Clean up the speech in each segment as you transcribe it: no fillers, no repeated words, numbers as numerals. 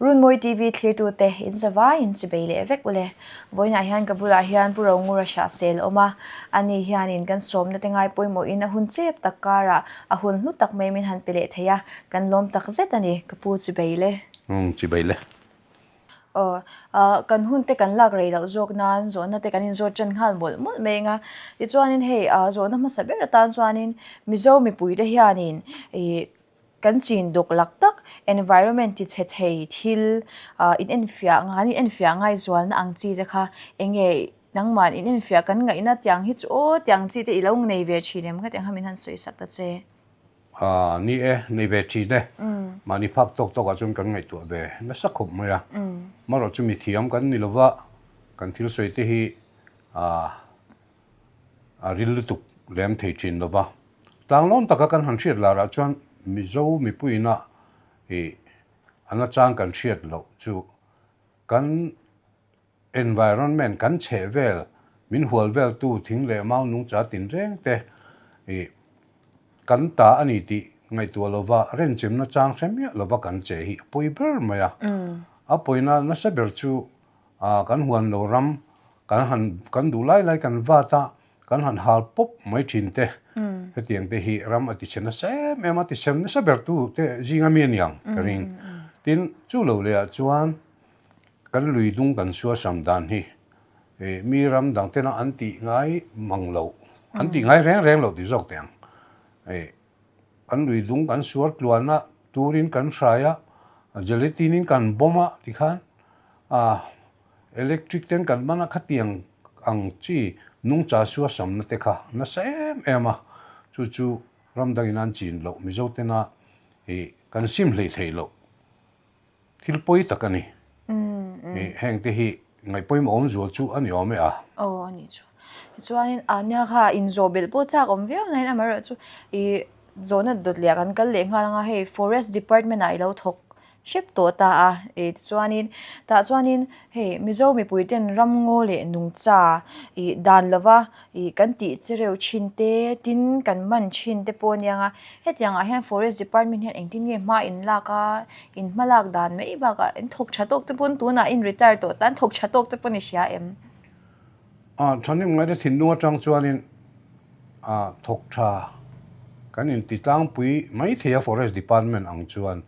Runmawi TV thlirtute in zavai in chibei leh vek ule. Vawiinah hian ka bulah hian Pu Rongura Hrahsel a awm a, ani hianin kan sawmna te ngai pawimawhin a hun chep tak karah a hun hlu tak mai min han pe leh thei a, kan lawm tak zet a ni, ka pu chibei le. Umm chibei le. Aw, kan hun te kan lak rei loh zawk nan zawhna te kan inzawt tan nghal mawlh mawlh mai ang a, tichuanin hei zawhna hmasa ber atan chuanin Mizo mipuite hianin ih Kan chin dawk lak tak, environment ti chhe thei thil in enfiah ngan in enfiah ngaizualna ang chi te kha eng nge nangmah in enfiah kan ngaihna tiang hi chu aw tiang chi te i lo nei ve thin em khatiang kha min han sawi sak ta che. Aaa ni e, nei ve thin e. Mahni phak tawk tawkah chuan kan ngaihtuah ve nasa khawp mai a. Marawh chu mithiam kan ni lova, kan thil sawi te hi aaa a ril lutuk lem thei thin lo va. Tlanglawn taka kan han hriat larah chuan Mizo mipuiina ih a nachang kan hriat loh chu kan environment, kan chheh vel, min hual veltu thing leh mau nungcha tinreng te ih kan ta a ni tih ngaihtuah lova renchim nachang hre miah lova kan che hi a pawi ber mai a. A pawina nasa ber chu Ah kan huan lo ram kan han kan duh lai lai kan vat a, kan han hal pawp mai thin te, hetiang te hi ram a tichhe nasa em em a, tichhem nasa ber tu te zinga mi a niang ka ring. Tin, chu lo leh ah chuan kan lui dung kan suasam dan hi ih mi ram dang tena an tih ngai mang loh, an tih ngai reng reng loh tih zawk teh ang. Ih kan lui dung kan suar tluan a, turin kan hrai a, gelatine in kan bawm a tikhan A electric ten kan hman a khatiang ang chi nungcha sua samna te kha nasa em em a, chu chu ram dangin an chin loh Mizo tena ih kan sim hlei theih loh thil pawi tak a ni. Ih heng te hi ngaihpawimawh awm zual chu a ni awm e a. Aw a nih chu. Tichuanin a nia kha inzawh belh pawh chak awm viau nain amaherawhchu ih zawhna dawt leh ah kan kal leh nghal ang a, hei forest department ah i lo thawk hrep tawh ta a, ih tichuanin tah chuanin hei Mizo mipui ten ramngaw leh nungcha ih dan lova ih kan tih che reuh thin te tin kan man thin te pawh a nia nga hetiang ah hian forest department hian engtin nge hma in lak a in hma lak dan mai bakah in thawk tha tawk te pawn tunah in retire tawh tan thawk tha tawk te pawh ni hria em. A thahnem ngaite thinlung atang chuanin a thawk tha kan inti tlangpui mai thei a Forest Department ang chuan.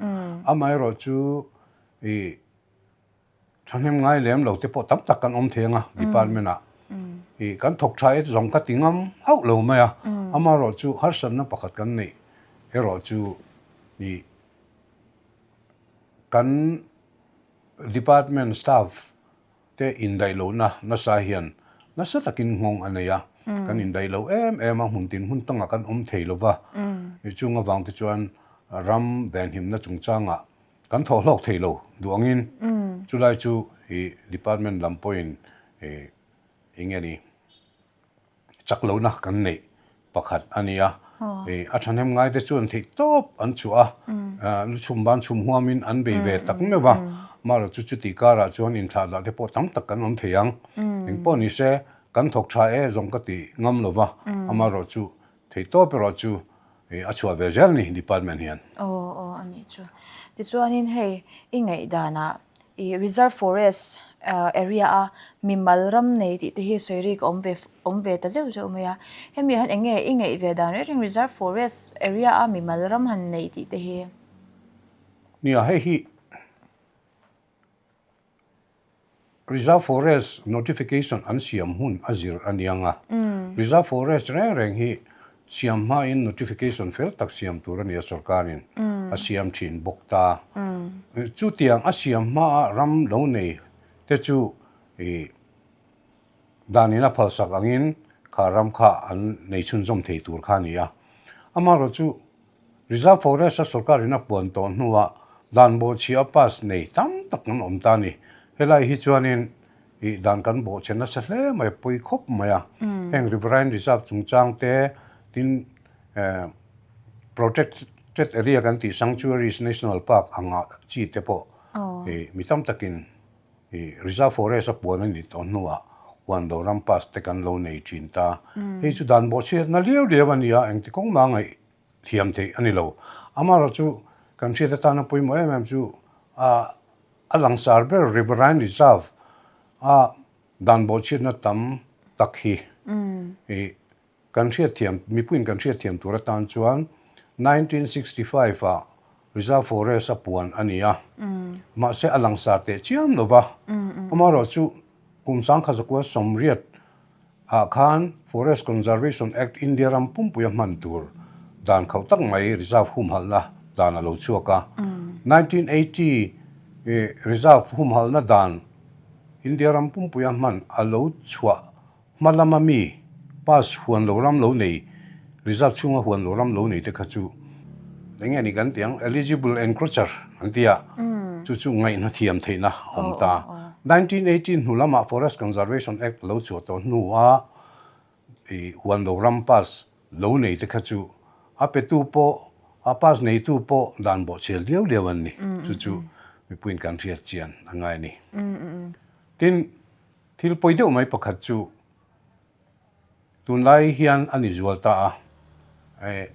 Amaherawh chu ih thahnem ngai lem lo te pawh tam tak kan awm thei ang a department ah. Ih kan thawk tha e zawng ka ti ngam hauh lo mai a. Amaherawh chu harsatna pakhat kan neih erawh chu ih kan department staff te indaih lohna nasa hian nasa takin nghawng a nei a, kan indaih lo em em a, hmun tin hmun tangah kan awm thei lo va, chung avang te chuan ram venhimna chungchangah kan thawh hlawk thei lo duh angin chulai chu ih department lam pawhin ih eng nge ni. Chak lohna kan neih pakhat a ni a, a thahnem ngaite chuan theih tawp an chhuah a, lu chhum ban chhum huamin an bei ve tak meuh a, mahlo chu chuti karah chuan inthlah dah te pawh tam tak kan awm thei ang. Engpawh ni se kan thawk tha e zawng ka ti ngam lo va, amaherawh chu theih tawp erawh chu a chhuah ve zel a ni department hian. Aw aw a nih chu. Tichuanin hei i ngaihdanah I reserve forest area a mimal ram nei tih te hi sawi rik a awm ve awm ve ta zeuh zeuh mai a. Hemi ah hian eng nge i ngaih ve dan reng reng reserve forest area a mimal ram han nei tih te hi? Nia hei hi Reserve Forest Notification an siam hun a zir a niang a. Reserve Forest reng reng hi siam hmain notification fel tak siam tur a ni a sorkarin a siam thin bawk ta. Chutiang a siam hmaa ram lo nei te chu ih danin a phalsak angin kha ram kha an nei chhunzawm thei tur kha a ni a. Amaherawhchu Reserve Forest a sorkarin a puan tawh hnuah dan bawhchhia pass nei tam tak an awm ta a ni. Helai hi chuanin ih dan kan bawhchhe nasa hle mai, pawi khawp mai a. Heng Riverine Reserve chungchang te tin Protected Area kan tih Sanctuaries National Park anga chi te pawh ih mi tam takin ih Reserve Forest a puan a nih tawh hnuah huan lo ram pass te kan lo nei thin ta. Hei chu dan bawhchhiatna liau liau a ni a, engti kawng mah ngaih thiam theih a ni lo. Amaherawhchu kan hriat atana pawimawh em em chu a. A langsar ber Riverine Reserve a dan bawhchhiatna tam tak hi i kan hriatthiam, mipuiin kan hriatthiam tur atan chuan 1965 ah Reserve Forest a puan a ni a, mahse a langsar teh chiam lo va, amaherawhchu kum sangkha zakua sawmriat ah khan Forest Conservation Act India ram pumpuia hman tur dan khauh tak mai reserve humhalhna dan a lo chhuak a. 1980 reserve humhalhna dan India ram pumpuia hman a lo chhuah hma lama mi pass huan lo ram lo nei reserve chhunga huan lo ram lo nei te kha chu eng nge ni kan tih ang eligible encroacher an ti a, chu chu ngaihna thiam theihna a awm ta. 1918 hnu lamah Forest Conservation Act lo chhuah tawh hnua ih huan lo ram pass lo nei te kha chu a petu pawh a pass neitu pawh dan bawhchhial liau liau an ni. Chu chu mipuiin kan hriat chian a ngai a ni. Tin, thil pawi deuh mai pakhat chu Tunlai hian a ni zual ta a,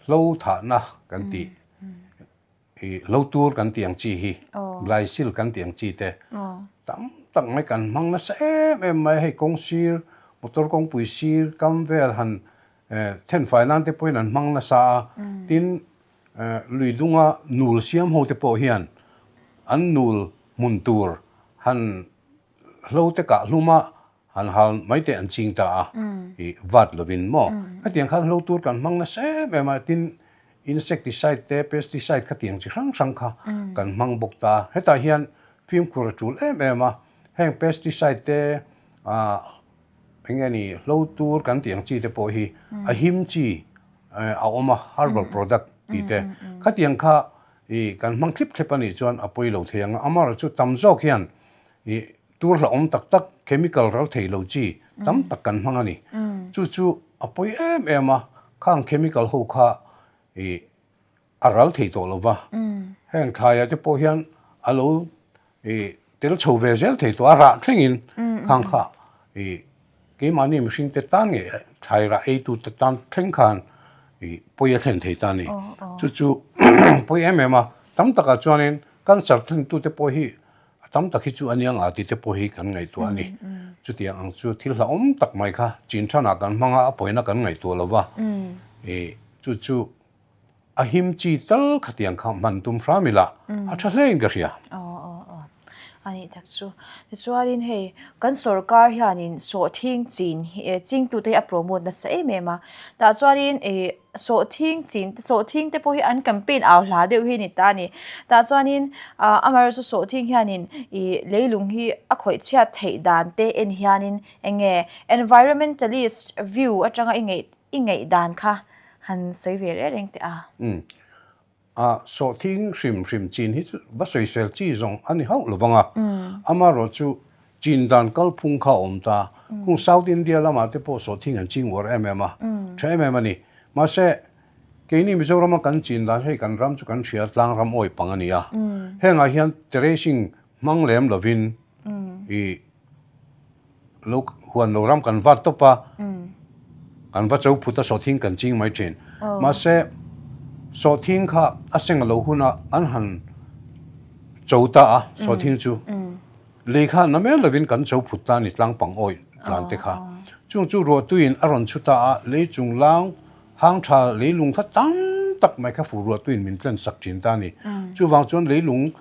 hlo thahna kan tih, hlo tur kan tih ang chi hi, Glycil kan tih ang chi te tam tak mai kan hmang nasa em em mai a, hei kawng sir, motor kawngpui sir kam vel han thenfai nan te pawhin an hmang nasa a, tin lui dunga nul siam ho te pawh hian an nul hmun tur han hlo te kah hlum a, Han hal mai teh an ching ta a, i vat lovin maw? Khatiang khan hlo tur kan hmang nasa em em a, tin insecticide te pesticide khatiang chi hrang hrang kha kan hmang bawk ta a. Hetah hian fimkhur a tul em em a, heng pesticide te ah eng nge ni hlo tur kan tih ang chi te pawh hi a him chi a awm a, herbal product tih te khatiang kha i kan hmang thlip thlep a nih chuan a pawi lo thei ang a, amaherawhchu tam zawk hian i Tur hlauhawm tak tak, chemical ral thei lo chi tam tak kan hmang a ni. Chu chu a pawi em em a, khang chemical ho kha ih a ral thei tawh lo va. Heng thlaiah te pawh hian a lo ih tel chho ve zel thei tawh a, rah thlengin khang kha ih keimahni mihring te tan nge thlai rah eitu te tan thleng khan ih pawi a thlen thei ta a ni. Chu chu pawi em em a, tam takah chuanin cancer thlentute pawh hi A tam tak hi chu a nia nga tih te pawh hi kan ngaihtuah a ni. Chutiang ang chu thil hlauhawm tak mai kha chin thanah kan hmang a, a pawina kan ngaihtuah lo va. Ih chu chu a him chi tal khatiang kha hman tum hram ila a tha hlein ka hria. Aw aw aw a nih tak chu. Tichuanin hei kan sorkar hianin sawhthing chin hi chingtute hi a promote nasa em em a. Tah chuanin ih Sawhthing chin te sawhthing te pawh hi an campaign au hla deuh hi a ni ta a ni. Tah chuanin ah amaherawhchu sawhthing hianin ih leilung hi a khawih chhiat theih dan te en hianin eng nge environmentalist view atanga i ngaih i ngaih dan kha han sawi ve reng reng teh a. Umm. A sawhthing hrim hrim chin hi chu va sawisel chi zawng a ni hauh lo vang a, amaherawhchu chin dan kalphung kha a awm ta. Kung South India lamah te pawh sawhthing an ching uar em em a, tha em em a ni. Mahse, keini Mizorama kan chin dan hei kan ram chu kan hria tlang ram awih pang a ni a, hengah hian terracing hmang lem lovin i Lo huan lo ram kan vat tawp a, kan va cho phut a sawhthing kan ching mai thin. Mahse, sawhthing kha a seng lo huna an han cho ta a, sawhthing chu lei kha na mer lovin kan cho phut ta a ni tlang pang awih tlan te kha. Chung chu ruahtuiin a rawn chhu ta a, lei chung lang hang tha leilung kha tam tak mai kha fu ruahtuiin min tlen sak thin ta a ni. Chuvang chuan leilung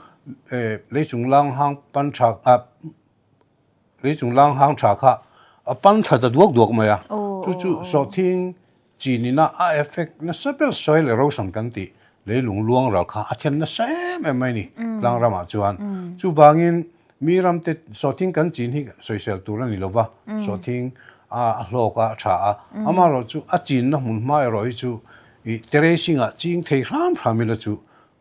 lei chung lang hang pan tha Lei chung lang hang tha kha a pan thla ta duak duak mai a, chu chu sawhthing chin ina a effect nasa ber soil erosion kan tih leilung luang ral kha a then nasa em em mai a ni tlang ramah chuan. Chuvangin mi ramte sawhthing kan chin hi sawisel tur a ni lo va, sawhthing a hlawk a, a tha a, amaherawhchu a chinna hmun hma erawh hi chu ih terracing ah ching thei hram hram ila chu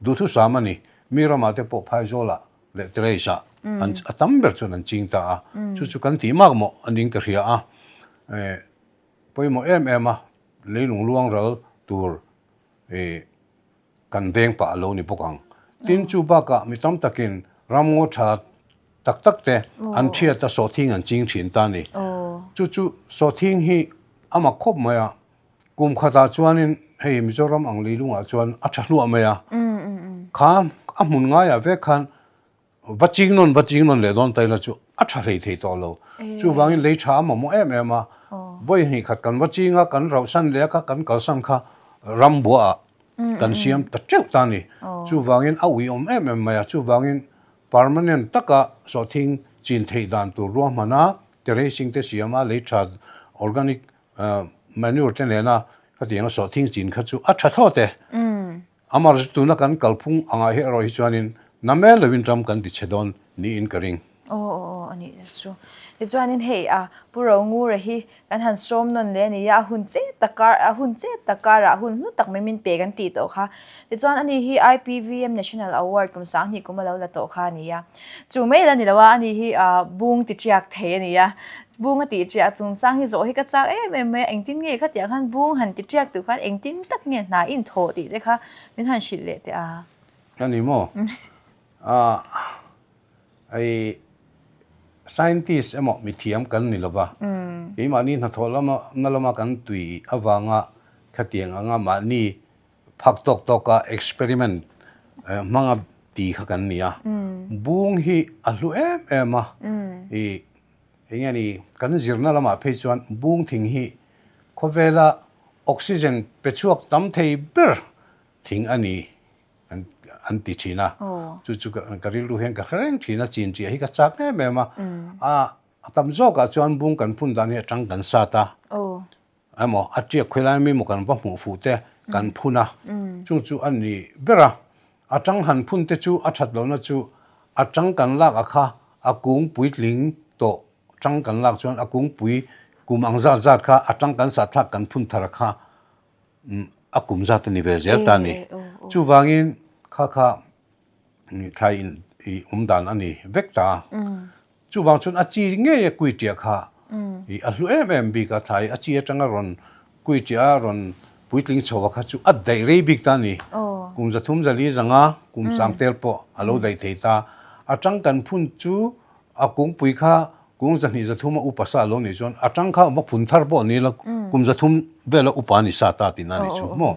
duhthusam a ni. Mi ramah te pawh phaizawlah leh terrace ah an a tam ber chuan an ching ta a, chu chu kan tih mak mawh a ning ka hria a, eh pawimawh em em a leilung luang ral tur eh kan veng pah a lo ni bawk ang. Tin chu bakah mi tam takin ramngaw tha tak tak te an thiat a sawhthing an ching thin ta a ni. Chu chu sawhthing hi a mak khawp mai a, Kum khatah chuanin hei Mizoram ang leilungah chuan a tha hluah mai a, kha a hmun ngaiah vek khan Va ching nawn va ching nawn leh dawn ta ila chu a tha hlei thei tawh lo. Chuvangin lei tha a mamawh em em a, vawi hnih khat kan va ching a, kan rauhsan leh a kha kan kalsan kha ram buaah kan siam ta teuh ta a ni. Chuvangin a uiawm em em mai a, chuvangin permanent taka sawhthing chin theih dan tur ruahman a, terracing te siam a, lei tha organic manure te nena khatianga sawhthing chin kha chu a tha thlawt e. Amaherawhchu tuna kan kalphung angah hi erawh hi chuanin na mel loin ram kan ti chhe dawn niin ka ring. Aw aw aw a nih chu. Tichuanin hei a Pu Rongura hi kan han sawm nawn leh a ni a, a hun chep tak kar a hun chep tak karah hun hlu tak mai min pe kan tih tawh kha. Tichuan ani hi IPVM National Award kum sanghnih kum a lo la tawh kha a ni a. Chu mai la ni lo a, ani hi bung ti tiak thei a ni a. Bung a tih tiak chungchang hi zawh hi ka chak em em mai a, engtin nge khatiang khan bung han ti tiak tur khan engtin tak nge hna inthawh tih te kha min han hrilh leh teh a. Ka ni maw? Ahh hei scientist emaw mithiam kan ni lo va, keimahni hnathawh lama na lama kan tui avanga khatiang anga mahni Phak tawk tawka experiment hmanga ti kha kan ni a, bung hi a hlu em em a, i eng nge ni kan zirna lamah phei chuan bung thing hi khawvela oxygen pe chhuak tam thei ber thing a ni an ti thin a, chu chu ka rilru hian ka hre reng thin a, chin ṭiah hi ka chak em em a, a tam zawkah chuan bung kan phun dan hi a tang kan sat a. Emaw a tiak khawilai mi maw kan va hmuh fuh te kan phun a, chung chu a ni ber a. A tang han phun te chu a that lohna chu a tang kan lak a kha a kung puitling tawh tang kan lak chuan a kung pui kum ang zat zat kha a tang kan sah thlak kan phun thar a kha a kum zat a ni ve zel ta a ni. Chuvangin kha kha thlai in i awm dan a ni vek ta a. Chuvang chuan a chi ngei a kui ṭiah kha i a hlu em em bik a, thlai a chi atanga rawn kui ṭiah a rawn puitling chho a kha chu a daih rei bik ta a ni. Kum 300 400 zanga kum sang tel pawh a lo daih thei ta. A tang kan phun chu a kungpui kha kung 200 300 a upa sa lo nih chuan a tang kha va phun thar pawh ni la kum 300 vela upa a ni sa ta tihna a nih chu maw.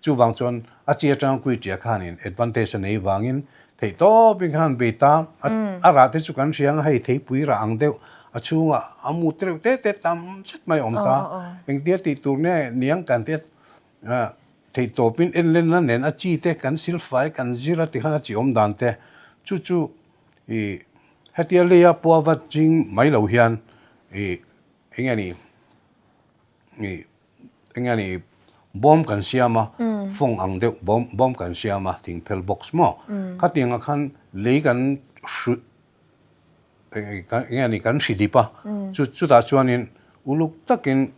Chuvang chuan a chi atanga kui ṭiah khanin advantage a nei vangin Theih tawpin khan bei ta, a rah te chu kan hria ang a, hei theipui rah ang deuh a chhungah a mu tereuh te te tam zet mai a awm ta. Engtia tih tur nge niang kan tia theih tawpin en lenna nen a chi te kan silfai kan zir a tikhan a chi awm dan te chu chu ih hetia leia pua va ching mai lo hian ih eng nge ni ih Eng nge ni bawm kan siam a, fawng ang deuh bawm bawm kan siam a, thingphel box maw? Khatiangah khan lei kan hruih eng nge ni kan hri dip a, chu chutah chuanin uluk takin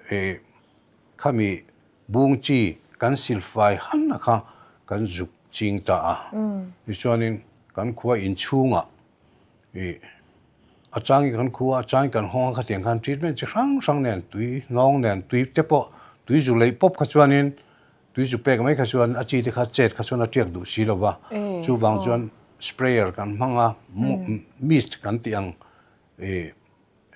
ih khami bung chi kan silfai han a kha kan zuk ching ta a. Tichuanin kan khua inchhungah Ih, a changin kan khu a, a changin kan hawng a, khatiang khan treatment chi hrang hrang nen, tui hnawng nen, tui te pawh, tui zu leih pawp kha chuanin, tui zu pek mai kha chuan a chi te kha chet kha chuan a tiak duh si lo va, chuvang chuan sprayer kan hmang a, mist kan tih ang ih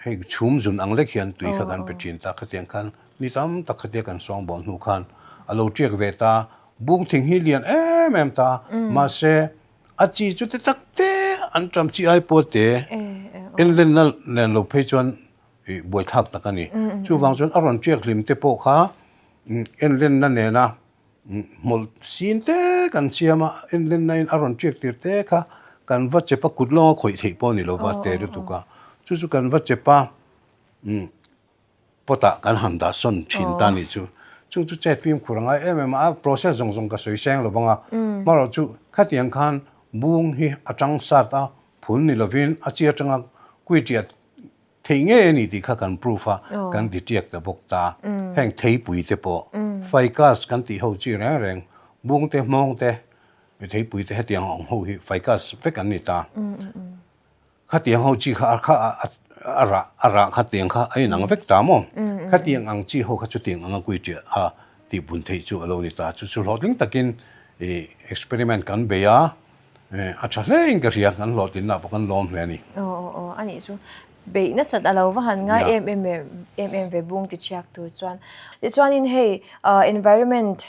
hei chhum zun ang lek hian tui kha kan pe thin ta, khatiang khan ni tam tak khatia kan sawngbawl hnu khan a lo tiak ve ta, bung thing hi lian em em ta, mahse A chi chu te tak te an ṭam chi ai pawh te enlenna nen lo phei chuan ih buaithlak tak a ni. Chuvang chuan a rawn ṭiak hlim te pawh kha enlenna nena hmawlh sin te kan siam a, enlenna in a rawn ṭiak tir te kha kan va chep a, kut lawnga khawih theih pawh a ni lo va te lutuk a. Chu chu kan va chep a. Pot ah kan han dah sawn thin ta nih chu. Chung chu chet fimkhur a ngai em em a, a process zawng zawng ka sawi seng lo vang a. Hmarawh chu khatiang khan bung hi a tang sat a, phun ni lovin a chi atanga kui tiat theih ngei a ni tih kha kan proof a, kan ti tiak ta bawk ta. Heng theipui te pawh ficus kan tih ho chi reng reng, bung te hmawng te, theipui te hetiang ang ho hi ficus vek an ni ta. Khatiang ho chi kha kha a rah a rah khatiang kha a inang vek ta maw? Khatiang ang chi ho kha chutiang anga kui ṭiah a tih bun theih chu a lo ni ta. Chu chu hlawhtling takin ih experiment kan bei a, a ṭha hlein ka hria, kan hlawhtlinna pawh kan lawm hle a ni. Aw aw aw, a nih chu. Beih nasat a lo va han ngai em em em em ve bung ti chhiak tur chuan. Tichuanin hei environment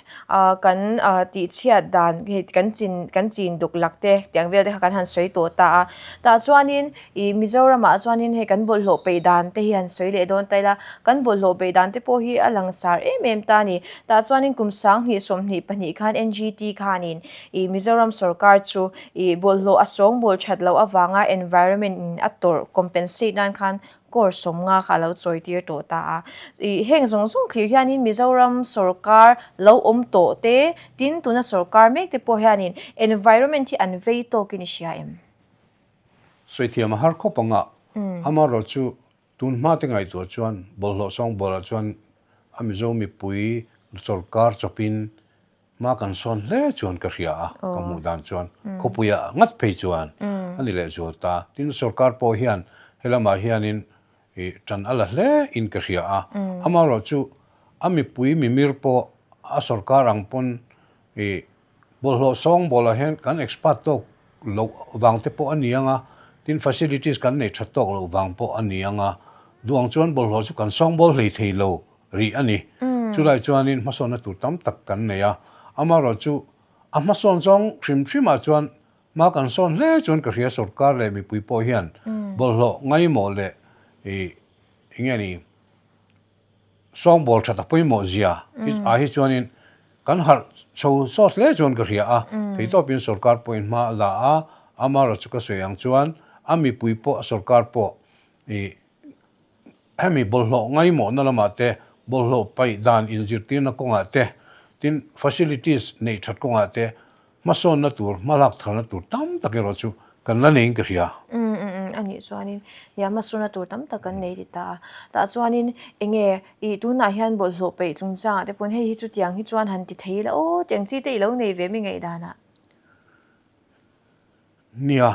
kan tihchhiat dan hei kan chin kan chin duk lak te tiang vel te kha kan han sawi tawh ta a. Tah chuanin ih Mizoramah chuanin hei kan bawlhhlawh peih dan te hi han sawi leh dawn ta ila, kan bawlhhlawh peih dan te pawh hi a langsar em em ta a ni. Tah chuanin kum 2022 khan NGT khanin ih Mizoram sorkar chu Ih bawlhhlawh a sawngbawl that loh avanga environment in a tawrh compensate nan khan crore 50 kha a lo chawi tir tawh ta a. Ih heng zawng zawng thlir hianin Mizoram sorkar lo awm tawh te tin tuna sorkar mek te pawh hianin environment hi an vei tawkin i hria em? Sawi thiam a har khawp ang a, amaherawhchu tun hma te ngaihtuah chuan bawlhhlawh sawngbawlah chuan a Mizo mipui sorkar chawpin Hma kan sawn hle chuan ka hria a, ka hmuh dan chuan khawpuiah ngat phei chuan a ni leh zual ta. Tin, sorkar pawh hian helamah hianin ih tan a la hle in ka hria a. Amaherawhchu a mipui mimir pawh a sorkar ang pawn ih bawlhhlawh sawng bawlah hian kan expert tawk loh vang te pawh a ni ang a, tin facilities kan nei that tawk loh vang pawh a ni ang a, duh ang chuan bawlhhlawh chu kan sawngbawl hlei thei lo. rih a ni. Chulai chuanin hmasawnna tur tam tak kan nei a, amaherawhchu a hmasawn zawng hrim hrimah chuan hma kan sawn hle chuan ka hria sorkar leh mipui pawh hian bawlhhlawh ngaimawh leh ih eng nge ni sawngbawl that a pawimawh zia ah hi chuanin kan harh chho sawt hle chuan ka hria a, theitawpin sorkar pawhin hma a la a, amaherawhchu ka sawi ang chuan a mipui pawh a sorkar pawh ih Hemi bawlhhlawh ngaimawhna lamah te, bawlhhlawh paih dan inzirtirna kawngah te, tin facilities neih that kawngah te hmasawnna tur, hmalak tharna tur tam tak erawh chu kan la neiin ka hria. Umm umm umm a nih chuanin nia hmasawnna tur tam tak kan nei ti ta a. Tah chuanin enge ih tunah hian bawlhhlawh paih chungchangah te pawn hei hi chutiang hi chuan han ti thei ila aw tiang chi te i lo nei ve mi ngaihdanah. Nia,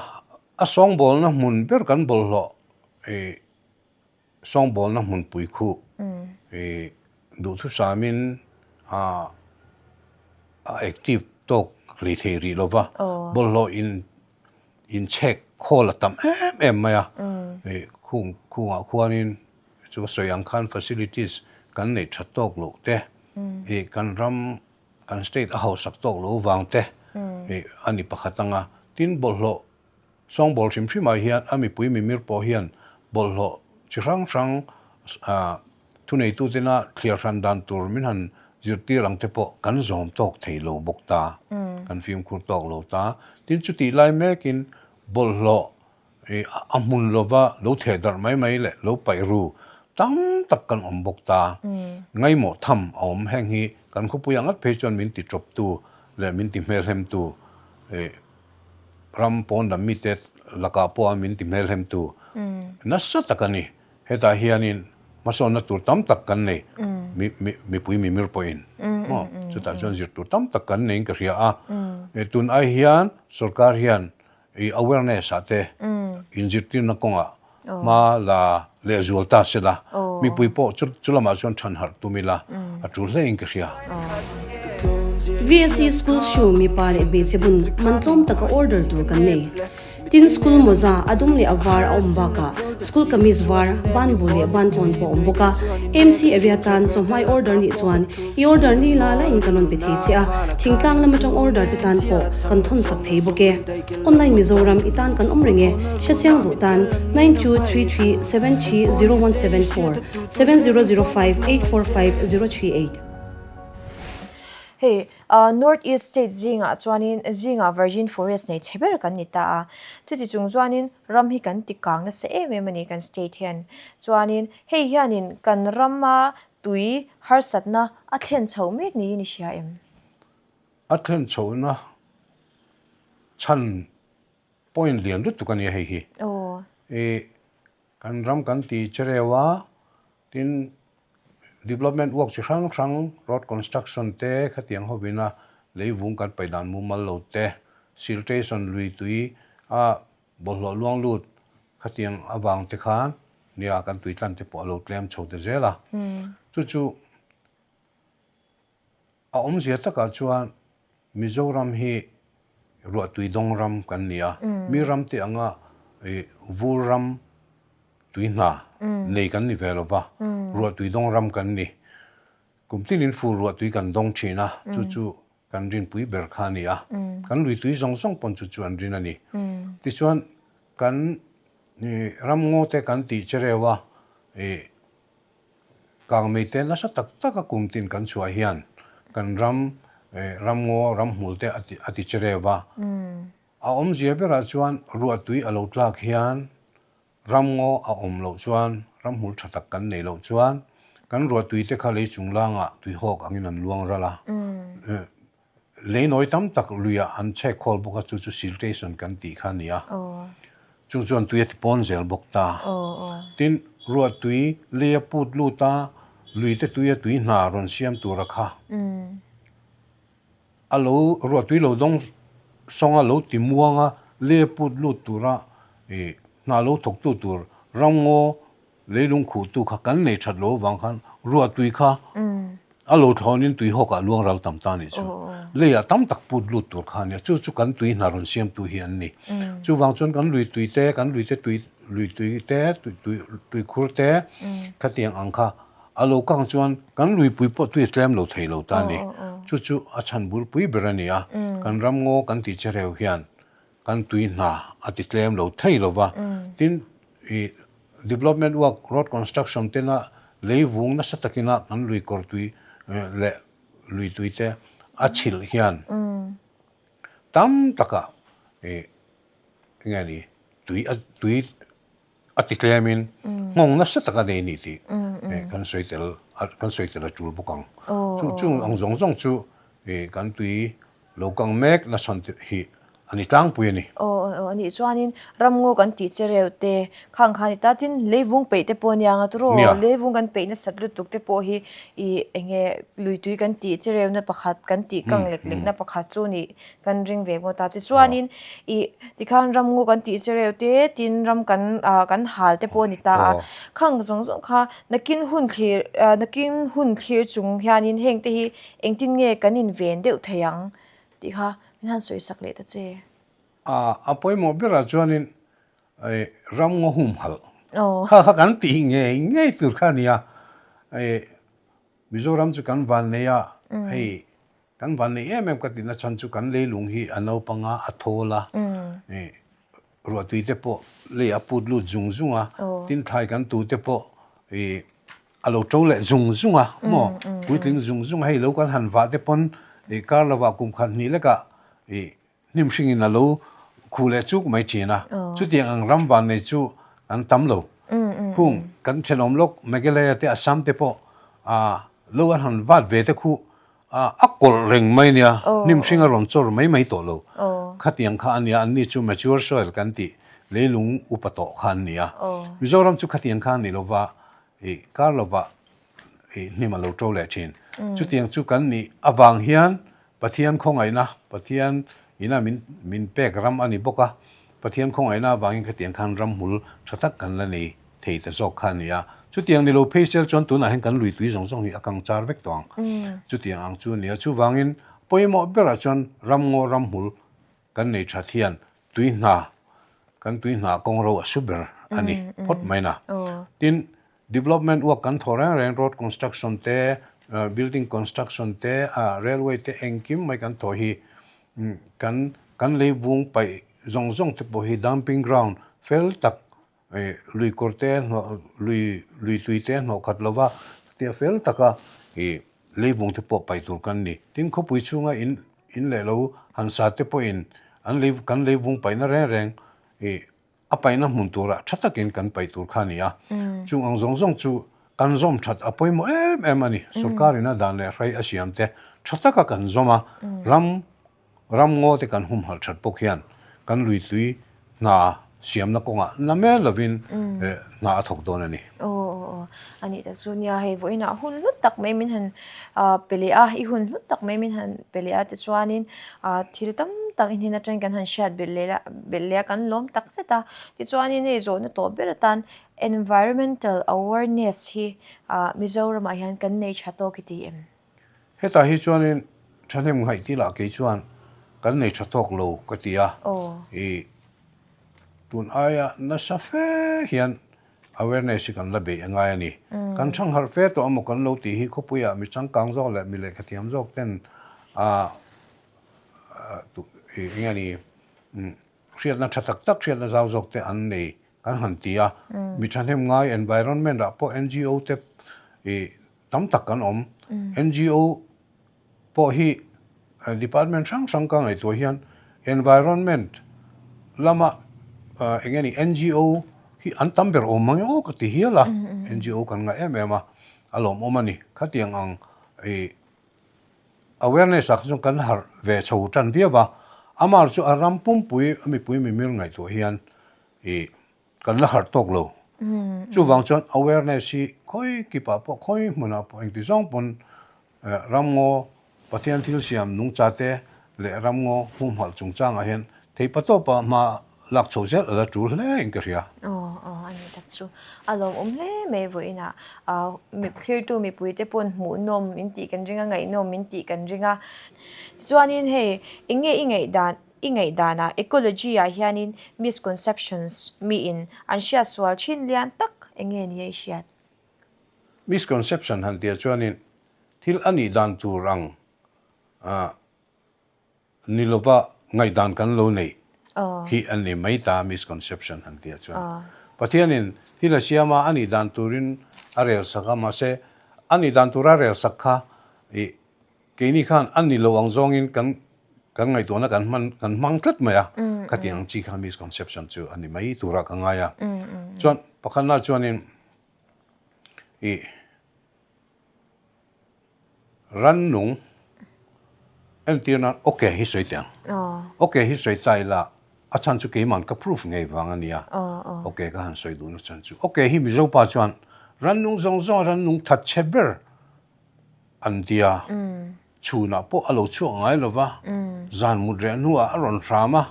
a sawngbawlna hmun ber kan bawlhhlawh ih sawngbawlna hmunpui khuh ih duhthusamin a a active tawk hlei thei rih lo va, bawlhhlawh in inchhek khawl a tam em em mai a, ih khung khungah khuanin chu sawi ang khan facilities kan neih that tawk loh te ih kan ram Kan state a hausak tawk lo vang te ih a ni pakhat ang a, tin bawlhhlawh sawngbawl hrim hrimah hian a mipui mimir pawh hian bawlhhlawh chi hrang hrang ah thuneitutena thliar hran dan tur min han zirtir ang te pawh kan zawm tawk thei lo bawk ta, kan fimkhur tawk lo ta. Tin chutih lai mekin bawlhhlawh I a hmun lova lo theh darh mai mai leh lo paih ru tam tak kan awm bawk ta. Ngaimawh tham a awm heng hi kan khawpui ah ngat phei chuan min ti tawptu leh min ti hmelhemtu i ram pawn lam mite lakah pawha min ti hmelhemtu nasa tak a ni. Hetah hianin hmasawnna tur tam tak kan nei mipui mimir pawhin maw chutah chuan zir tur tam tak kan neiin ka hria a. Tun ai hian sorkar hian I awareness ah te inzirtirna kawngah hma la lehzual ta se la, mipui pawh chu lamah chuan than harh tum ila a tul hle in ka hria. VSC School Shoe mipa leh hmeichhe bun man tlawm taka order tur kan nei. Tin school mawza a dum leh a var a awm bakah school kamis var, ban bu leh ban tlawn pawh a awm bawk a. AMC area tan chawhmai order nih chuan I order ni la la in kan rawn pe thei che a, thingtlang lam atang order te tan pawh kan thawn chak thei bawk e. Online Mizoram i tan kan awm reng e, hrechiang duh tan 9233730174, 7005845038. Hei, North East State zingah chuanin zingah Virgin Forest nei chhe ber kan ni ta a, chuti chung chuanin ram hi kan ti kang nasa em em a ni kan state hian. Chuanin hei hianin kan rama Tui harsatna a thlen chhoh mek niin i hria em? A thlen chhohna chhan point lian lutuk a nia hei hi. I kan ram kan ti che reuh a, tin development work chi hrang hrang road construction te khatiang hovina leivung kan paih dan mumal lo te, siltation lui tui a Bawlhhlawh luang lut khatiang avang te khan nia kan tui tlan te pawh a lo tlem chho ta zel a. Chu chu a awmzia takah chuan Mizoram hi ruahtui dawng ram kan ni a, mi ram te anga vur ram. Tui hna nei kan ni ve lo va, ruah tui dawng ram kan ni. Kum tinin fur ruah tui kan dawng thin a, chu chu kan rinpui ber kha a ni a. Kan lui tui zawng zawng pawn chu chu an rin a ni. Tichuan kan ramngaw te kan tih che reuh a, kangmei te nasa tak tak a kum tin kan chhuah hian kan ram ramngaw ramhmul te a ti che reuh a. A awmzia berah chuan ruah tui a lo tlak hian Ramngaw a awm loh chuan, ramhmul tha tak kan neih loh chuan kan ruahtui te kha lei chunglangah tuihawk angin an luang ral a. Leinawi tam tak luiah an chhek khawl bawk a, chu chu siltation kan tih kha a ni a. Chu chuan tui a ti pawn zel bawk ta. Tin, ruahtui lei a put lut a, lui te tui a tui hna rawn siam tura kha. A lo ruahtui lo dawng sawng a, lo ti muang a, le put lut tura ih hna lo thawktu tur ramngaw leilung khuhtu kha kan nei that lo avang khan ruahtui kha a lo thlawnin tui hawkah luang ral tam ta a nih chu. Leiah tam tak put lut tur kha a nia, chu chu kan tui hna rawn siamtu hi an ni. Chuvang chuan kan lui tui te, kan lui te tui lui tui te, tui tuikhur te khatiang ang kha A lo kang chuan kan luipui pawh tui a tlem lo thei lo ta a ni. Chu chu a chhan bulpui ber a ni a, kan ramngaw kan tih che reu hian kan tui hna a ti tlem lo thei lo va. Tin, ih development work, road construction tena lei vung nasa takina kan lui kawr tui leh lui tui te a chhilh hian tam takah ih enge ni tui a tui A ti tlemin nghawng nasa tak a nei ni tih kan sawi tel kan sawi tel a tul bawk ang. Chu chung ang zawng zawng chu kan tui lo kang mek nasa hi a ni tlangpui a ni. Aw aw anih chuanin ramngaw kan tih che reuh te khang khan i ta tin leivung peih te pawh ania ang a tawrh aw leivung kan peih nasat lutuk te pawh hi ih eng nge lui tui kan tih che reuhna pakhat kan tih kang lek lekna pakhat chu nih kan ring ve ngawt a tichuanin ih tikhan ramngaw kan tih che reuh te tin ram kan ah kan hal te pawh a ni ta a khang zawng zawng kha nakin hun thlir ah nakin hun thlir chung hianin heng te hi engtin nge kan inven deuh thei ang tih kha min han sawi sak leh ta che. Ah a pawimawh berah chuanin ih ramngaw humhalh kha kha kan tih ngei ngei tur kha a ni a ih Mizoram chu kan van nei a hei Kan van nei em em ka tihna chhan chu kan leilung hi a naupang a, a thawl a, ih ruahtui te pawh lei a put lut zung zung a, tin thlai kan tu te pawh ih a lo to leh zung zung a maw, puitling zung zung a, hei lo kan han vah te pawn ih kar lovah kum khat hnih lekah ih Hnim hringin a lo khuh leh chuk mai thin a, chutiang ang ram vannei chu an tam lo. Khung kan thenawm lawk Meghalaya te Assam te pawh lo an han vat ve te khu a kawlh reng mai nia, hnim hring a rawn chawr mai mai tawh lo. Khatiang kha a nia, anni chu mature soil kan tih leilung upa tawh kha an nia. Mizoram chu khatiang kha a ni lova, kar lovah hnim a lo to leh thin. Chutiang chu kan nih avang hian Pathian khawngaihna, Pathian ina min min pek ram a ni bawk a, Pathian khawngaihna avangin khatiang khan ramhmul tha tak kan la nei thei ta zawk kha a ni a. Chutiang ni lo phei sel chuan tunah hian kan lui tui zawng zawng hi a kang char vek tawh ang. Chutiang ang chu a ni a. Chuvangin pawimawh berah chuan ramngaw ramhmul kan nei that hian tui hna, kan tui hna kawng ro a su ber a ni phawt mai na. Tin, Development work kan thaw reng reng road construction te, building construction te, railway te engkim mai kan thaw hi kan kan leivung paih zawng zawng te pawh hi dumping ground fel tak lui kawr te hnawh lui lui tui te hnawh khat lova tia fel taka ih leivung te pawh paih tur kan ni. Tin khawpui chhunga in in leh lo han sa te pawhin an lei kan leivung paihna reng reng ih A paihna hmun turah tha takin kan paih tur kha a ni a, chung ang zawng zawng chu kan zawm that a pawimawh em em a ni. Sorkarin a dan leh hrai a siam te tha taka kan zawm a, ram ram ngaw te kan humhalh that bawk hian kan lui tui hna siamna kawngah na mel lovin hna a thawk dawn a ni. Aw aw aw a nih tak chu nia hei vawiinah hun hlut tak mai min han pe leh a, i hun hlut tak mai min han pe leh a tichuanin thil tam tak i hnen atangin kan han hriat belh leh a belh leh a kan lawm tak zet a tichuanin hei zawhna tawh ber atan environmental awareness hi Mizoramah hian kan nei tha tawk i ti em? Hetah hi chuanin thahnem ngaih tih lah kei chuan kan nei tha tawk lo ka ti a, ih tun aia nasa fe hian. Awareness hi kan la beih a ngai a ni. Kan thangharh fe tawh emaw kan lo tih hi khawpuiah mi changkang zawk leh mi lehkhathiam zawk ten ah eng nge ni hriatna tha tak tak hriatna zau zawk te an nei kan han ti a. Mi thahnem ngai environment ah pawh NGO te ih tam tak kan awm. NGO pawh hi department hrang hrang ka ngaihtuah hian environment lama eng nge ni NGO hi an tam ber awm mang emaw ka ti hial a, NGO kan ngah em em a, a lawmawm a ni. Khatiang ang ih awareness ah kha chuan kan harh ve chho tan viau a, amah chu a ram pumpui a mipui mimir ngaihtuah hian ih Kan la harh tawk lo. Chuvang chuan awareness hi khawi kipah pawh khawi hmunah pawh engti zawng pawn ramngaw Pathian thil siam nungcha te leh ramngaw humhalh chungchangah hian theihpatawpa hma lak chho zel a la tul hle in ka hria. Aw aw a ni tak chu. A lawmawm hle mai vawiinah thlirtu mipuite pawn hmuhnawm min tih kan ring a, ngaihnawm min tih kan ring a. Tichuanin hei eng nge i ngaihdan I ngaihdanah ecology ah hianin misconceptions miin an hriat sual thin lian tak eng nge ni a i hriat? Misconception han tia chuanin thil a nih dan tur ang ni lova ngaihdan kan lo neih hi a ni mai ta misconception han tia chuan. Pathianin thil a siam a, a nih dan turin a rel sak a, mahse a nih dan tura rel sak kha i Keini khan a ni lo ang zawngin kan kan ngaihtuahna kan hman kan hmang tlat mai a, khatiang ang chi kha misconception chu a ni mai turah ka ngai a. Chuan pakhatna chuanin ih rannung entir nan awke hi sawi teh ang. Awke hi sawi ta ila a chhan chu keiman ka proof ngei vang a nia. Awke ka han sawi duhna chhan chu awke hi Mizo pa chuan rannung zawng zawng a rannung thatchhe ber An ti a, chhunah pawh a lo chhuak ngai lo va, zan mut reh hnuah a rawn hram a,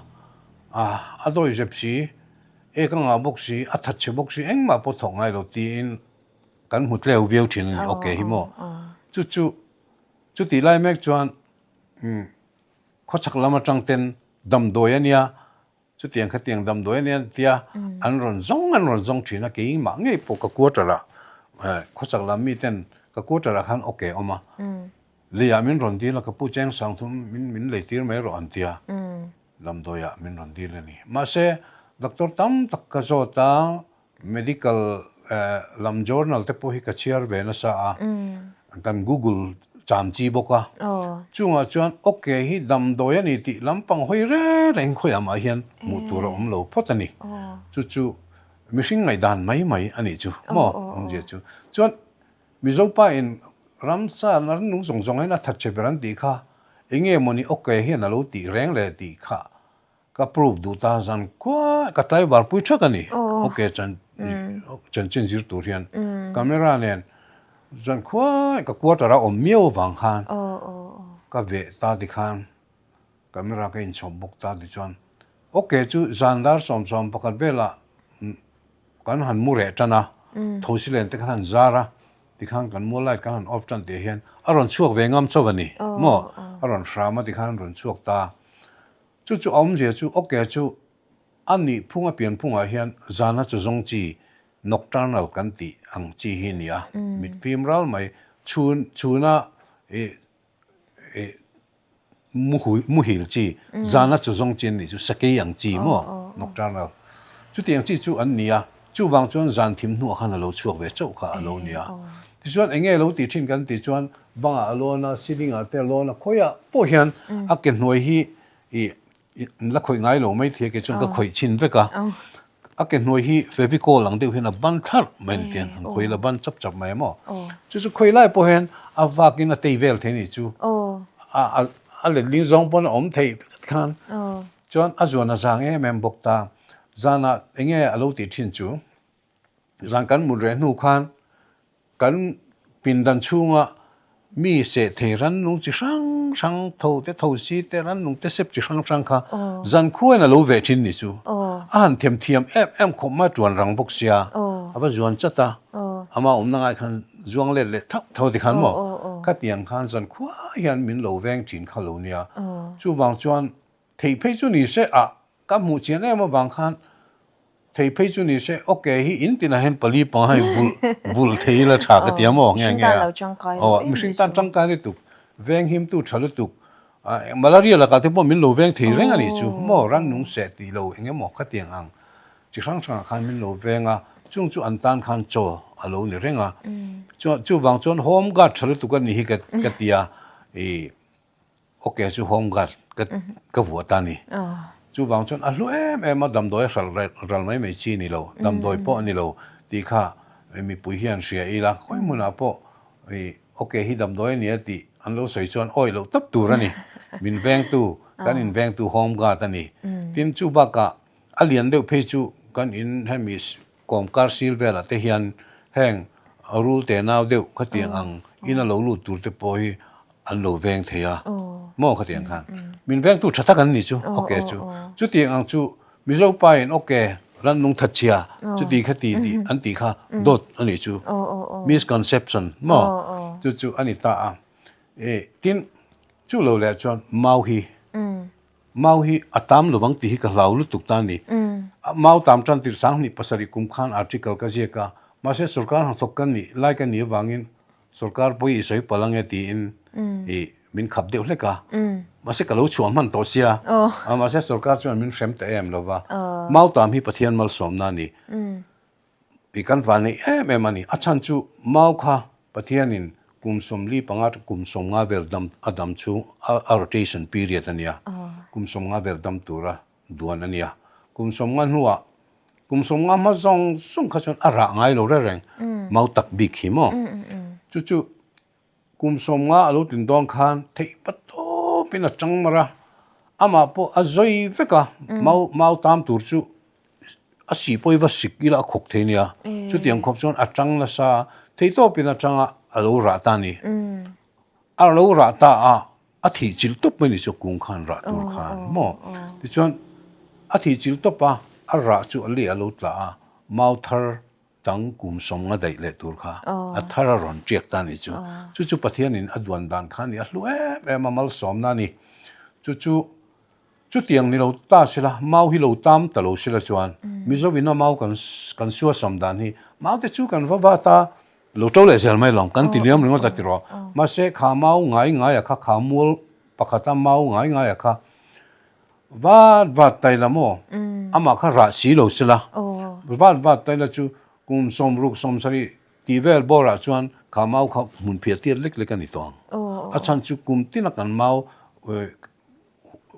a dawi zep si, ek a ngah bawk si, a that chhe bawk si, engmah pawh thawk ngai lo tiin kan hmu tleu viau thin a ni, ok hi maw? Chu chu chutih lai mek chuan khawchhak lam atang ten damdawi a nia, Chutiang khatiang damdawi a nia tia an rawn zawng an rawn zawng thin a, keimah ngei pawh ka quarter ah khawchak lam mi ten ka quarter ah khan awke awm a, leiah min rawn dil a ka pu cheng sang thum min min lei tir mai rawh an tia damdawi ah min rawn dil a ni. Mahse doctor tam tak ka zawt a, Medical lam journal te pawh hi ka chhiar ve nasa a, kan google cham chi bawk a, chungah chuan ok hi damdawi a ni tih lampang hawi reng reng khawiah mah hian hmuh tur a awm lo phawt a ni. Chu chu mihring ngaihdan mai mai a nih chu maw awmzia chu. Chuan Mizo pa in ramsa rannung zawng zawng hian a thatchhe ber an tih kha eng nge mawni ok hian a lo tih reng le tih kha Ka proof duh ta zan kuai ka tlaivar pui thak a ni. Ok chan chanchin zir tur hian camera nen zan khuai ka quarter a awm miau avang khan ka veh ta tikhan camera ka inchhawp bawk ta tichuan ok chu zan dar 11 velah kan han mu reh tan a thosi len te khan han zar a tikhan kan mu light kan han off tan tih hian a rawn chhuak ve ngam chauh a ni maw a rawn hram a tikhan a rawn chhuak ta. Chu chu awmzia chu ok chu a nih phung a pian phungah hian zana chu zawng chi nocturnal kan tih ang chi hi a ni a, mit fim ral mai chhun chhuna ih ih muhil chi zana chu zawng chi an nih chu sakei ang chi maw nocturnal chutiang chi chu an ni a, chuvang chuan zan thim hnuah khan a lo chhuak ve chauh kha a lo ni a. Tichuan eng nge lo tih thin kan tih chuan Bangah a lawn a, ceiling ah te a lawn a, khawiah pawh hian a ke hnuai hi ih la khawih ngai lo mai thei a, kei chuan ka khawih chhin vek a. A ke hnuai hi fevicol ang deuh hian a ban thlarh mai ni tiang an khawih la ban chap chap mai a maw. Chu chu khawi lai pawh hian a vak in a tei vel thei a nih chu. A a letling zawng pawn a awm thei khan chuan a zuan a zang em em bawk ta. Zanah eng nge a lo tih thin chu zan kan mut reh hnu khan Kan pindan chhunga mi seh thei rannung chi hrang hrang, tho te tho si te, rannung te sep chi hrang hrang kha zankhuain a lo veh thin ni chu. A han them thiam em em khawp mai a tuan rang bawk sia, a va zuan chat a, ama awmna ngai khan zuang let leh thauh thauh tikhan maw khatiang khan zankhua hian min lo veng thin kha lo nia. Chuvang chuan theih phei chu ni se ah ka hmuh chian em avang khan. Thei phei chu ni se, ok hi in tinah hian pali panga hei vulh vulh thei ila tha ka ti a maw nge nge a. Aw mihring tan tangkai lutuk, veng himtu tha lutuk, malaria lakah te pawh min lo veng thei reng a nih chu maw, rannung seh tih lo eng emaw khatiang ang chi hrang hrangah khan min lo veng a, chung chu an tan khan chaw a lo ni reng a. Chuan chuvang chuan home guard tha lutuk a nih hi ka ti a, ih Ok chu home guard ka ka vuah ta ni. Chuvang chuan a hlu em em a, damdawi a hral ral mai mai chi a ni lo, damdawi pawh a ni lo tih kha mipui hian hria ila, khawi hmunah pawh ih ok hi damdawi a ni a tih an lo sawi chuan awih loh tawp tur a ni. Min vengtu, kan invengtu home guard a ni. Tin chu bakah a lian deuh phei chu kan in hemi Kawmkar sil velah te hian heng rul te nau deuh khatiang ang in a lo lut tur te pawh hi an lo veng thei a maw khatiang khan min vengtu tha tak an ni chu ok chu chutiang ang chu Mizo pa in ok rannung thatchhia chuti khati tih an tih kha dawt a nih chu misconception maw chu chu a ni ta a e tin chu lo leh chuan mau hi Mau hi a tam lovang tih hi ka hlau lutuk ta a ni. Mau tam tan tir 27 kum khan article ka ziak a, mahse sorkar hnathawk ka nih lai ka nih avangin sorkar pawi i sawi palh ange tiin i min khap deuh hlek a. Mahse ka lo chhuah hman tawh sia, mahse sorkar chuan min hrem ta em lova. Mau tam hi Pathian malsawmna a ni. I kan van neih em em a ni. A chhan chu mau kha Pathianin kum 45 kum 50 vel dam a dam chhung a rotation period a nia. Kum 50 vel dam tura duan a nia. Kum 50 hnuah kum 50 hma zawng zawng kha chuan a rah ngai lo reng reng mau tak bik hi maw. Chu chu kum 50 a lo tlin dawn khan theih pa tawpin a tang mar a, amah pawh a zawi vek a, mau mau tam tur chu A sih pawh i va sik ila a khawk thei nia. Chutiang khawp chuan a tang nasa a, theitawpin a tang a, a lo rah ta a ni. A lo rah ta a, a thih chilh tawp mai ni chu kung khan rah tur khan maw. Tichuan a thih chilh tawp a, a rah chu a leh a lo tla a, mau thar dang kum 50 daih leh tur kha a thar a rawn tiak ta a ni chu. Chu chu Pathianin a duan dan kha a ni, a hlu em em a, malsawmna a ni. Chu chu Chutiang ni lo ta sela, mau hi lo tam ta lo sela chuan Mizo ina mau kan kan suasam dan hi mau te chu kan va vat a, lo to leh zel mai lawm, kan ti liam ringawt a ti rawh. Mahse kha mau ngai ngai a kha, kha mual pakhata mau ngai ngai a kha vat vat tai la maw, amah kha rah si lo sela, vat vat tai la chu kum 60 70 tih vel bawrah chuan kha mau kha hmun phiah tir lek lek a ni tawh ang. A chhan chu kum tina kan mau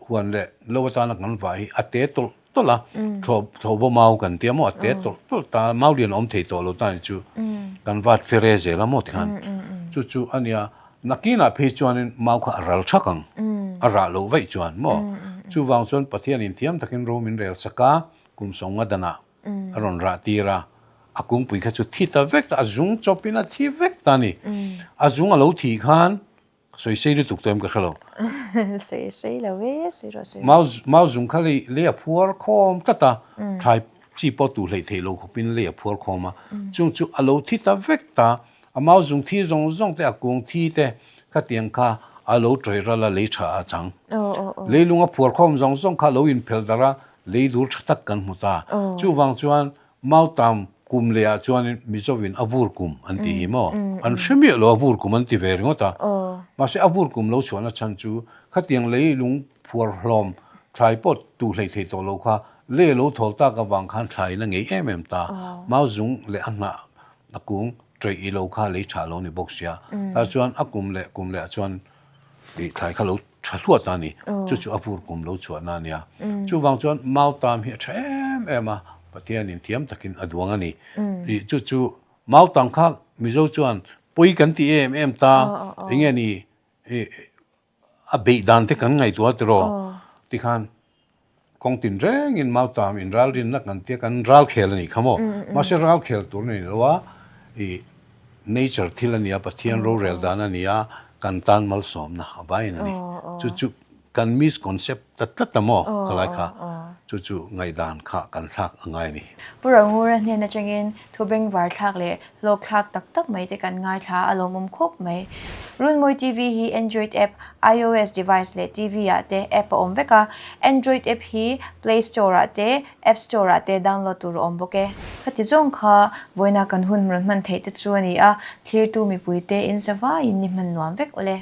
huan leh lo atana kan vah hi a te tawlh tawlh a, thlawh mau kan tia maw a te tawlh tawlh ta, mau lian a awm thei tawh lo ta ni chu kan vat fere zel a maw tikhan chu chu a nia, nakinah phei chuanin mau kha a ral thak ang, a rah loh vaih chuan maw, chuvang chuan Pathianin thiam takin ro min rel sak a, kum 50 danah a rawn rah tir a, a kungpui kha chu thi ta vek ta, a zung chawpin a thi vek ta a ni, a zung a lo thih khan Sawi sei lutuk tawh em ka hre lo. Sawi sei lo e, sawi rawh sawi rawh. Mau mau zung kha lei lei a phuar khawm tlat a, thlai chi pawh tuh hleih theih lo khawpin lei a phuar khawm a, chung chu a lo thi ta vek ta, a mau zung thi zawng zawng te a kung thi te khatiang kha a lo tawih ral a lei tha a chang. Leilung a phuar khawm zawng zawng kha a lo inphelh darh a, lei dur tha tak kan hmu ta. Chuvang chuan Mautam kum leh ah chuanin Mizovin a vur kum an tih hi maw? An hre miah lo a vur kum an ti ve ringawt a. Mahse a vur kum lo chhuahna chhan chu khatiang lei lung phuar hlawm thlai pawh tuh hleih thei tawh lo kha lei a lo thawl tak avang khan thlaiin a ngei em em ta. Mau zung leh a hnah a kung ṭawih i lo kha lei ṭha lo ni bawk sia. Tah chuan a kum leh kum leh ah chuan ih thlai kha lo tha hluat a ni, chu chu a vur kum lo chhuahna a nia. Chuvang chuan Mautam hi a tha em em a, Pathianin thiam takin a duang a ni. Ih chu chu Mautam kha Mizo chuan pawi kan ti em em ta, eng nge ni ih a beih dan te kan ngaihtuah tiraw tikhan Kawng tin rengin Mautam in ral rinna kan tia kan ral khel a nih kha maw? Mahse ral khel tur a ni lo a, ih nature thil a nia, Pathian rorel dan a nia, kan tan malsawmna a vaiin a ni. Chu chu. Kan misconcept ta tlat a maw khalai kha chu chu ngaihdan kha kan thlak a ngai a ni. Pu Rangura hnen atangin thu bengvar thlak leh hlawk thlak tak tak mai te kan ngaithla a lawmawm khawp mai. Runmawi TV hi Android app, iOS device leh TV ah te app a awm vek a. Android app hi Play Store ah te, App Store ah te download tur a awm bawk e. Khati zawng kha vawiina kan hun rawn hman theih te chu a ni a, thlirtu mipui te in zavaiin ni hman nuam vek awle.